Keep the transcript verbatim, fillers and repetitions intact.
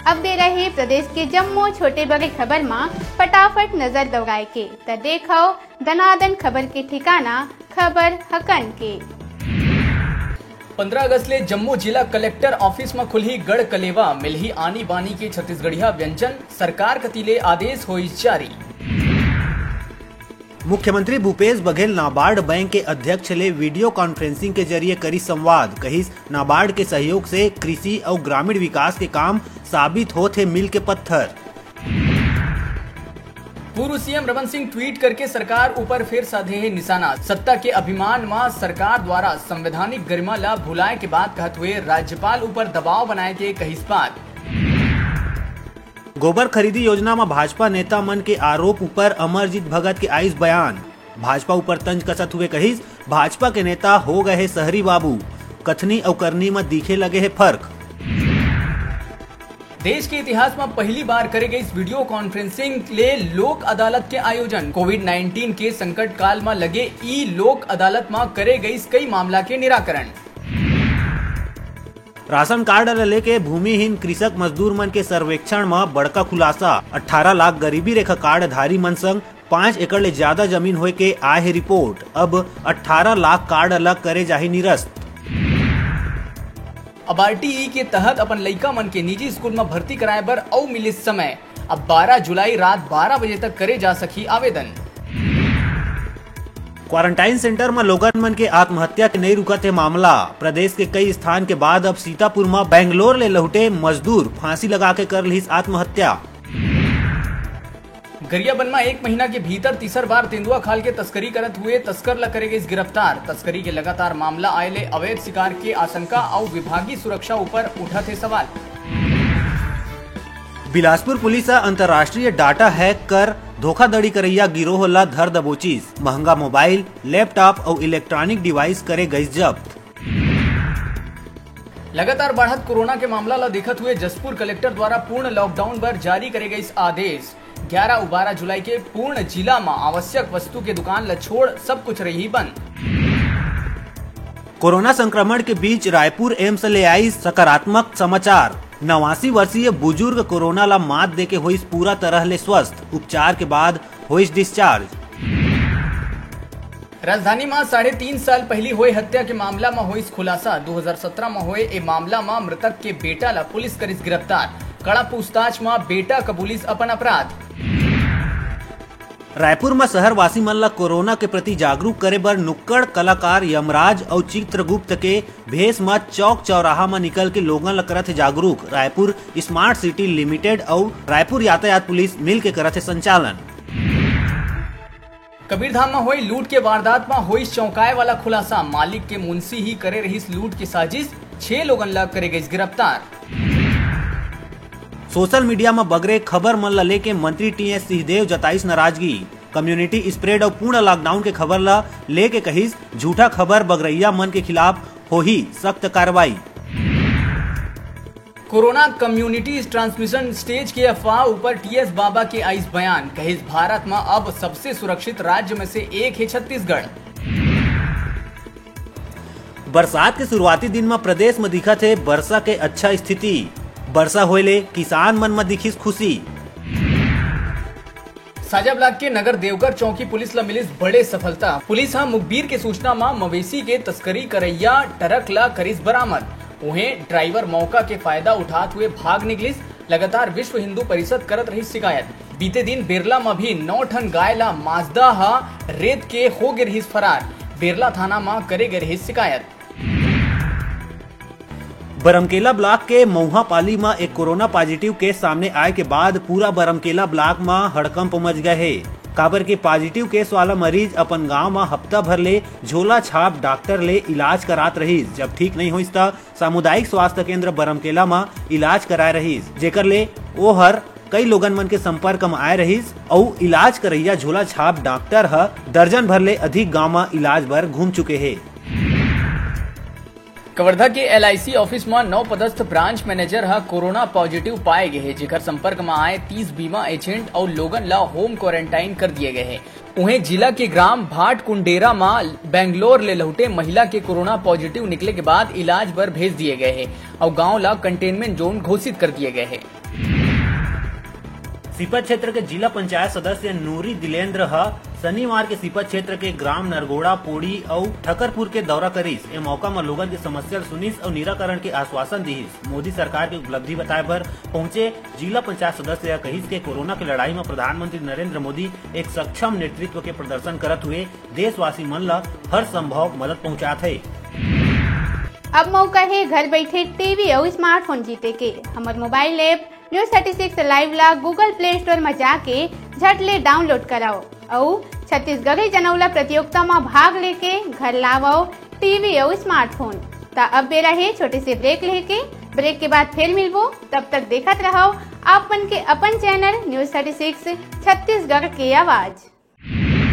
अब बेरा हे प्रदेश के जम्मो छोटे बड़े खबर म फटाफट नजर दौड़ाए के, त देखव दनादन खबर के ठिकाना, खबर हकन के। पंद्रह अगस्त ले जम्मो जिला कलेक्टर ऑफिस म खुलही गढ़ कलेवा, मिलही आनी बानी के छत्तीसगढ़िया व्यंजन, सरकार कति ले आदेश होइस जारी। मुख्यमंत्री भूपेश बघेल नाबार्ड बैंक के अध्यक्ष ले वीडियो कॉन्फ्रेंसिंग के जरिए करी संवाद, कहिस नाबार्ड के सहयोग से कृषि अउ ग्रामीण विकास के काम साबित होत हे मिल के पत्थर। पूर्व सीएम रमन सिंह ट्वीट करके सरकार ऊपर फिर साधे हे निशाना। सत्ता के अभिमान म सरकार द्वारा संवैधानिक गरिमा ल भुलाए के बात कहत हुए राज्यपाल ऊपर दबाव बनाए के कहिस बात। गोबर खरीदी योजना म भाजपा नेता मन के आरोप ऊपर अमरजीत भगत के आइस बयान। भाजपा ऊपर तंज कसत हुए कहिस, भाजपा के नेता हो गए हे शहरी बाबू, कथनी अउ करनी म दिखे लगे हे फर्क। देश के इतिहास म पहली बार करे गइस वीडियो कॉन्फ्रेंसिंग ले लोक अदालत के आयोजन। कोविड नाइनटीन के संकट काल म लगे ई लोक अदालत म करे गइस कई मामला के निराकरण। राशन कार्ड ल लेके भूमिहीन कृषक मजदूर मन के सर्वेक्षण म बड़का खुलासा। अठारह लाख गरीबी रेखा कार्ड धारी मन संग पाँच एकड़ ले ज्यादा जमीन होए के आए हे रिपोर्ट। अब अठारह लाख कार्ड अलग करे जाही निरस्त। अबार्टी ई के तहत अपन लइका मन के निजी स्कूल म भर्ती कराए बर अउ मिलिस समय। अब बारह जुलाई रात बारह बजे तक करे जा सकही आवेदन। क्वारंटाइन सेंटर म लोगन मन के आत्महत्या के नइ रुकत हे मामला। प्रदेश के कई स्थान के बाद अब सीतापुर म बेंगलोर ले लहुटे मजदूर फांसी लगा के कर लिहिस आत्महत्या। गरियाबंद म एक महीना के भीतर तीसर बार तेंदुआ खाल के तस्करी करत हुए तस्कर ल करे गइस गिरफ्तार। तस्करी के लगातार मामला आए ले अवैध शिकार के आशंका अउ विभागीय सुरक्षा ऊपर उठत हे सवाल। बिलासपुर पुलिस ह अंतर्राष्ट्रीय डाटा हैक कर धोखाधड़ी करइया गिरोह ल धर दबोचिस। महंगा मोबाइल, लैपटॉप अउ इलेक्ट्रॉनिक डिवाइस करे गइस जब्त। लगातार बढ़त कोरोना के मामला ल देखत हुए जशपुर कलेक्टर द्वारा पूर्ण लॉकडाउन बर जारी करे गइस आदेश। ग्यारह अउ बारह जुलाई के पूर्ण जिला म आवश्यक वस्तु के दुकान ल छोड़ सब कुछ रही बंद। कोरोना संक्रमण के बीच रायपुर एम्स ले आई सकारात्मक समाचार। नवासी वर्षीय बुजुर्ग कोरोना ला मात देके होइस पूरा तरह ले स्वस्थ। उपचार के बाद होइस डिस्चार्ज। राजधानी म साढ़े तीन साल पहिली होए हत्या के मामला म होइस खुलासा। दू हजार सत्रह म होए ए मामला म मृतक के बेटा ला पुलिस करिस गिरफ्तार। कड़ा पूछताछ म बेटा कबूलिस अपन अपराध। रायपुर म शहरवासी मन ला कोरोना के प्रति जागरूक करे बर नुक्कड़ कलाकार यमराज अउ चित्रगुप्त के भेष म चौक चौराहा म निकल के लोगन ला करत हे जागरूक। रायपुर स्मार्ट सिटी लिमिटेड अउ रायपुर यातायात पुलिस मिल के करत हे संचालन। कबीरधाम म होए लूट के वारदात म होइस चौंकाए वाला खुलासा। मालिक के मुंशी ही करे रहिस लूट के साजिश। छह लोगन ला करे गइस गिरफ्तार। सोशल मीडिया म बगरे खबर मन ला लेके मंत्री टीएस सिंहदेव जताइस नाराजगी। कम्युनिटी स्प्रेड अउ पूर्ण लॉकडाउन के खबर ला लेके कहिस, झूठा खबर बगरइया मन के खिलाफ होही सख्त कार्रवाई। कोरोना कम्युनिटी ट्रांसमिशन स्टेज के अफवाह ऊपर टीएस बाबा के आइस बयान, कहिस भारत म अब सबसे सुरक्षित राज्य में से एक हे छत्तीसगढ़। बरसात के शुरुआती दिन म प्रदेश म दिखत हे बरसा के अच्छा स्थिति। बरसा होए ले किसान मन म दिखिस खुशी। साजा ब्लॉक के नगर देवकर चौकी पुलिस ल मिलिस बड़े सफलता। पुलिस ह मुखबिर के सूचना म मवेशी के तस्करी करइया ट्रक ल करिस बरामद। उहें, ड्राइवर मौका के फायदा उठात हुए भाग निकलिस। लगातार विश्व हिंदू परिषद करत रहिस शिकायत। बीते दिन बेरला म भी नौ ठन गाय ल माजदा ह रेत के हो गे रहिस फरार। बेरला थाना म करे गे रहिस शिकायत। बरमकेला ब्लॉक के मऊहापाली म एक कोरोना पॉजिटिव केस सामने आए के बाद पूरा बरमकेला ब्लॉक म हड़कंप मच गए हे, काबर के पॉजिटिव केस वाला मरीज अपन गांव म हफ्ता भर ले झोला छाप डॉक्टर ले इलाज करात रहिस। जब ठीक नहीं होइस, त सामुदायिक स्वास्थ्य केंद्र बरमकेला म इलाज कराए रहिस, जेकर ले ओहर कई लोगन मन के संपर्क म आए रहिस अउ इलाज करइया झोला छाप डॉक्टर ह दर्जन भर ले अधिक गांव म इलाज बर घूम चुके हे। कवर्धा के एलआईसी ऑफिस म नवपदस्थ ब्रांच मैनेजर ह कोरोना पॉजिटिव पाए गए हे, जेकर संपर्क म आए तीस बीमा एजेंट अउ लोगन ला होम क्वारंटाइन कर दिए गए हे। उहें, जिला के ग्राम भाटकुंडेरा म बेंगलोर ले लहुटे महिला के कोरोना पॉजिटिव निकले के बाद इलाज बर भेज दिए गए हे अउ गांव ला कंटेनमेंट जोन घोषित कर दिए गए हे। सीपत क्षेत्र के जिला पंचायत सदस्य नूरी दिलेंद्र ह शनिवार के सीपत क्षेत्र के ग्राम नरगोड़ा, पोड़ी अउ ठकरपुर के दौरा करिस। ए मौका म लोगन के समस्या ल सुनिस अउ निराकरण के आश्वासन दिहिस। मोदी सरकार के उपलब्धि बताए बर पहुंचे जिला पंचायत सदस्य ह कहिस के कोरोना के लड़ाई म प्रधानमंत्री नरेंद्र मोदी एक सक्षम नेतृत्व के प्रदर्शन करत हुए देशवासी मन ल हर संभव मदद पहुंचात हे। अब मौका हे घर बैठे टीवी अउ स्मार्टफोन जीते के। हमर mobile app news thirty six live ला गूगल प्ले स्टोर म जाके झट ले डाउनलोड कराओ अउ छत्तीसगढ़ी जनौला प्रतियोगिता म भाग लेके घर लावव टीवी अउ स्मार्टफोन। त अब बेरा हे छोटे से ब्रेक लेके। ब्रेक के बाद फिर मिलबो, तब तक देखत रहव आप मन के अपन channel news thirty six Chhattisgarh के आवाज।